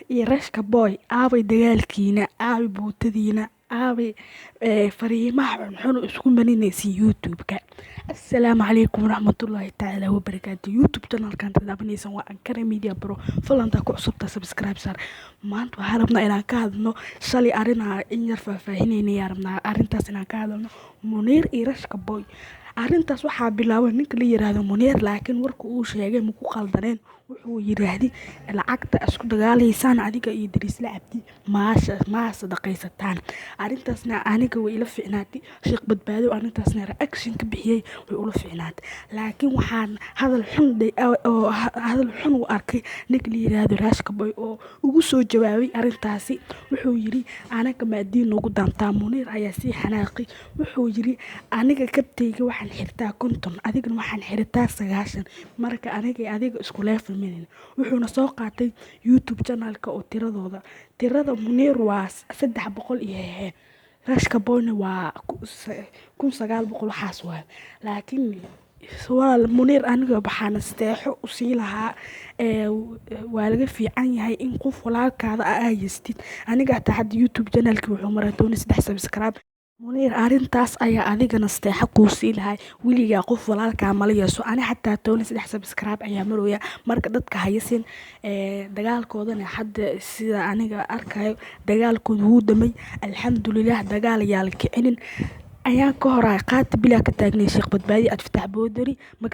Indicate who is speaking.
Speaker 1: Iyo Rashka Boy, aaway dagaalkiina? Aaway bootadiina? Aaway fariimaha xunxun oo isku marinaysa YouTube-ka? Assalaamu calaykum waraxmatullaahi tacaala wabarakaatu. YouTube channelkan tadaabanaysan waa Ankara Media Pro. Fadlan ku cusubta subscribe saar. Maanta waxaan rabnaa inaan ka hadlno shalay arrinaa in yar faahfaahinayna rabnaa arrintaas inaan ka hadalno, Muniir iyo Rashka Boy. Arrintaas waxaa bilaabay ninka la yiraahdo Muniir, laakiin warka uu sheegay ma ku qaldaneen. Wuxuu yiraahday, lacagta isku dagaalaysaan adiga iyo Dirisle Cabdi maasha maa sadaqaysataan. Arrintaasna aniga way ila fiicnaatay. Sheekh Badbaado arrintaasna reaction ka bixiyey, way ula fiicnaatay. Laakiin waxaan hadal xun oo hadal xun u arkay ninka la yiraahdo Rashka Boy oo ugu soo jawaabay arrintaasi. Wuxuu yiri, anaga maadiin noogu daantaa. Muniir ayaa sii xanaaqay. Wuxuu yiri, aniga kabtayga waxaan xirtaa 50, adigana waxaan xirtaa 90, marka aniga adiga isku level manin. Wuxuuna soo qaatay YouTube channelka oo tiradooda, tirada Muniir waa 300 iyo hehe, Rashka Boyna waa 1900 waxaas waay. Laakiin walaal Muniir, aniga waxaan nasteexo u sii lahaa, waa laga fiican yahay in qof walaalkaada ah aa yeestid. Aniga hataa hadda YouTube channelki wuxuu maray 13 subscribe. Muniir, arrintaas ayaa adiga nasteexo kuu sii lahay. Weligaa qof walaalkaa mala yeeso. Ani xataa 13 subscribe ayaa marooya. Marka dadka hayasin dagaalkoodana. Hadda sida aniga arkayo, dagaalkooda wuu damay, alxamdulilah. Dagaal ayaa la kicinin. Ayaan ka horaa qaati bilaa ka taagnay Sheekh Badbaadi, Adfatax Boodari. Marka